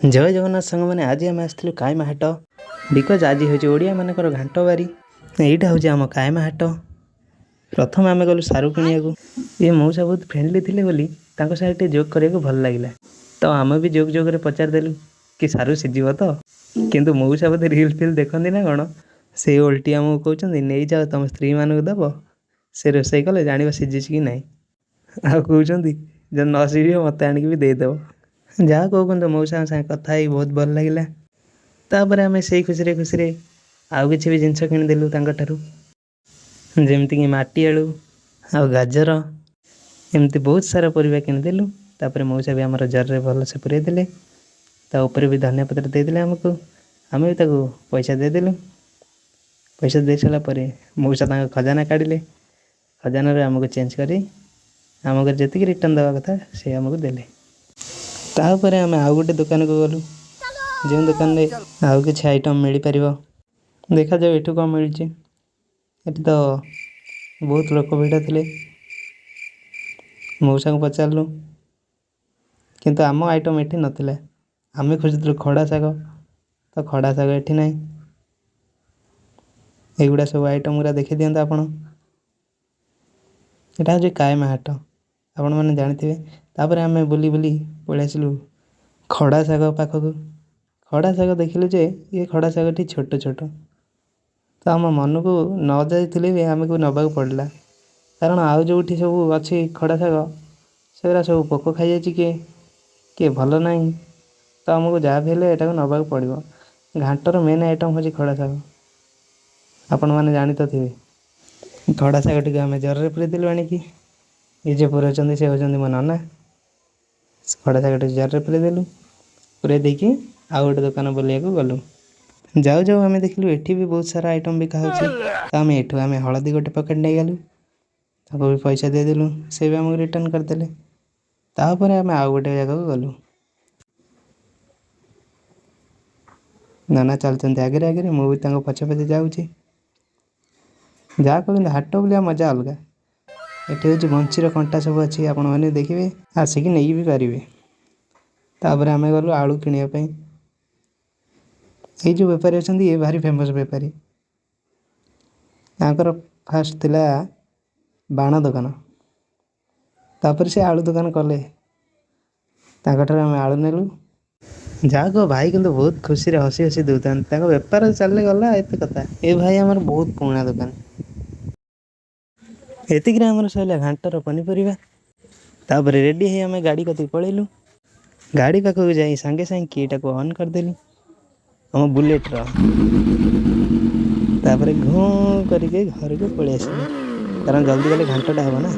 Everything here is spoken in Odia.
ଜୟ ଜଗନ୍ନାଥ ସାଙ୍ଗମାନେ, ଆଜି ଆମେ ଆସିଥିଲୁ କାଇମା ହାଟ। Because ଆଜି ହେଉଛି ଓଡ଼ିଆମାନଙ୍କର ଘାଣ୍ଟ ବାରି। ଏଇଟା ହେଉଛି ଆମ କାଇମା ହାଟ। ପ୍ରଥମେ ଆମେ ଗଲୁ ସାରୁ କିଣିବାକୁ। ଏ ମଉସା ବହୁତ ଫ୍ରେଣ୍ଡଲି ଥିଲେ ବୋଲି ତାଙ୍କ ସାଙ୍ଗରେ ଟିକେ ଜୋକ୍ କରିବାକୁ ଭଲ ଲାଗିଲା। ତ ଆମେ ବି ଜୋକ୍ ଜୋକ୍ରେ ପଚାରିଦେଲୁ କି ସାରୁ ସିଝିବ ତ? କିନ୍ତୁ ମଉସା ବୋଧେ ରିଲ୍ ଫିଲ୍ ଦେଖନ୍ତି ନା କ'ଣ, ସେ ଓଲଟି ଆମକୁ କହୁଛନ୍ତି, ନେଇଯାଅ, ତମ ସ୍ତ୍ରୀମାନଙ୍କୁ ଦେବ, ସେ ରୋଷେଇ କଲେ ଜାଣିବ ସିଝିଛି କି ନାହିଁ। ଆଉ କହୁଛନ୍ତି, ଯଦି ନ ସିଝିବ ମୋତେ ଆଣିକି ବି ଦେଇଦେବ। ଯାହା କହୁ କିନ୍ତୁ ମଉସାଙ୍କ ସାଙ୍ଗେ କଥା ହେଇ ବହୁତ ଭଲ ଲାଗିଲା। ତାପରେ ଆମେ ସେଇ ଖୁସିରେ ଖୁସିରେ ଆଉ କିଛି ବି ଜିନିଷ କିଣିଦେଲୁ ତାଙ୍କଠାରୁ, ଯେମିତିକି ମାଟି ଆଳୁ ଆଉ ଗାଜର, ଏମିତି ବହୁତ ସାରା ପରିବା କିଣିଦେଲୁ। ତାପରେ ମଉସା ବି ଆମର ଜରିରେ ଭଲସେ ପୁରେଇ ଦେଲେ, ତା ଉପରେ ବି ଧନିଆ ପତ୍ର ଦେଇଦେଲେ ଆମକୁ। ଆମେ ବି ତାକୁ ପଇସା ଦେଇଦେଲୁ। ପଇସା ଦେଇ ସାରିଲା ପରେ ମଉସା ତାଙ୍କ ଖଜାନା କାଢ଼ିଲେ। ଖଜାନାରେ ଆମକୁ ଚେଞ୍ଜ କରି ଆମକୁ ଯେତିକି ରିଟର୍ଣ୍ଣ ଦେବା କଥା ସେ ଆମକୁ ଦେଲେ। ତାପରେ ଆମେ ଆଉ ଗୋଟେ ଦୋକାନକୁ ଗଲୁ, ଯେଉଁ ଦୋକାନରେ ଆଉ କିଛି ଆଇଟମ୍ ମିଳିପାରିବ। ଦେଖାଯାଉ ଏଠୁ କ'ଣ ମିଳୁଛି। ଏଠି ତ ବହୁତ ଲୋକ ଭିଡ଼ ଥିଲେ। ମଉସାଙ୍କୁ ପଚାରିଲୁ, କିନ୍ତୁ ଆମ ଆଇଟମ୍ ଏଠି ନଥିଲା। ଆମେ ଖୋଜୁଥିଲୁ ଖଡ଼ା ଶାଗ, ତ ଖଡ଼ା ଶାଗ ଏଠି ନାହିଁ। ଏଇଗୁଡ଼ା ସବୁ ଆଇଟମ୍ ଗୁଡ଼ା ଦେଖିଦିଅନ୍ତୁ ଆପଣ। ଏଇଟା ହେଉଛି କାଏମା ହାଟ, ଆପଣମାନେ ଜାଣିଥିବେ। ତାପରେ ଆମେ ବୁଲି ବୁଲି ପଳେଇ ଆସିଲୁ ଖଡ଼ା ଶାଗ ପାଖକୁ। ଖଡ଼ା ଶାଗ ଦେଖିଲୁ ଯେ ଇଏ ଖଡ଼ା ଶାଗଟି ଛୋଟ ଛୋଟ, ତ ଆମ ମନକୁ ନ ଯାଇଥିଲେ ବି ଆମକୁ ନେବାକୁ ପଡ଼ିଲା। କାରଣ ଆଉ ଯେଉଁଠି ସବୁ ଅଛି ଖଡ଼ା ଶାଗ, ସେଗୁଡ଼ା ସବୁ ପୋକ ଖାଇଯାଇଛି, କିଏ କିଏ ଭଲ ନାହିଁ। ତ ଆମକୁ ଯାହା ବି ହେଲେ ଏଟାକୁ ନେବାକୁ ପଡ଼ିବ। ଘାଣ୍ଟର ମେନ୍ ଆଇଟମ୍ ହେଉଛି ଖଡ଼ା ଶାଗ, ଆପଣମାନେ ଜାଣି ତ ଥିବେ। ଖଡ଼ା ଶାଗଟିକୁ ଆମେ ଜରିରେ ପୁରେଇ ଦେଲୁ ଆଣିକି। ଏ ଯିଏ ପୁରଉଛନ୍ତି ସେ ହେଉଛନ୍ତି ମୋ ନନା। ଖଡ଼ା ଶାଗଟି ଜରିରେ ପୁରେଇ ଦେଲୁ। ପୁରେଇ ଦେଇକି ଆଉ ଗୋଟେ ଦୋକାନ ବୁଲିବାକୁ ଗଲୁ। ଯାଉ ଯାଉ ଆମେ ଦେଖିଲୁ ଏଠି ବି ବହୁତ ସାରା ଆଇଟମ୍ ବିକା ହେଉଛି। ତ ଆମେ ଏଠୁ ଆମେ ହଳଦୀ ଗୋଟେ ପ୍ୟାକେଟ୍ ନେଇଗଲୁ, ତାକୁ ବି ପଇସା ଦେଇଦେଲୁ, ସେ ବି ଆମକୁ ରିଟର୍ଣ୍ଣ କରିଦେଲେ। ତାପରେ ଆମେ ଆଉ ଗୋଟେ ଜାଗାକୁ ଗଲୁ। ନନା ଚାଲୁଛନ୍ତି ଆଗରେ ଆଗରେ, ମୁଁ ବି ତାଙ୍କ ପଛେ ପଛେ ଯାଉଛି। ଯାହା କହନ୍ତୁ, ହାଟ ବୁଲିବା ମଜା ଅଲଗା। ଏଠି ହେଉଛି ବଞ୍ଚିର କଣ୍ଟା ସବୁ ଅଛି, ଆପଣମାନେ ଦେଖିବେ, ଆସିକି ନେଇ ବି ପାରିବେ। ତାପରେ ଆମେ ଗଲୁ ଆଳୁ କିଣିବା ପାଇଁ। ଏଇ ଯେଉଁ ବେପାରୀ ଅଛନ୍ତି, ଇଏ ଭାରି ଫେମସ୍ ବେପାରୀ। ତାଙ୍କର ଫାଷ୍ଟ ଥିଲା ବାଣ ଦୋକାନ, ତାପରେ ସେ ଆଳୁ ଦୋକାନ କଲେ। ତାଙ୍କଠାରୁ ଆମେ ଆଳୁ ନେଲୁ। ଯାହା କୁହ ଭାଇ କିନ୍ତୁ ବହୁତ ଖୁସିରେ ହସି ହସି ଦେଉଥାନ୍ତି। ତାଙ୍କ ବେପାର ଚାଲିଲେ ଗଲା ଏତେ କଥା। ଏ ଭାଇ ଆମର ବହୁତ ପୁରୁଣା ଦୋକାନ। ଏତିକିରେ ଆମର ସରିଲା ଘାଣ୍ଟର ପନିପରିବା। ତାପରେ ରେଡ଼ି ହେଇ ଆମେ ଗାଡ଼ି କତିକି ପଳେଇଲୁ। ଗାଡ଼ି ପାଖକୁ ଯାଇ ସାଙ୍ଗେ ସାଙ୍ଗେ କିଟାକୁ ଅନ୍ କରିଦେଲୁ ଆମ ବୁଲେଟ୍ର। ତାପରେ ଘୁଁ କରିକି ଘରକୁ ପଳେଇ ଆସିଲୁ, କାରଣ ଜଲ୍ଦି ଗଲେ ଘାଣ୍ଟଟା ହେବ ନା।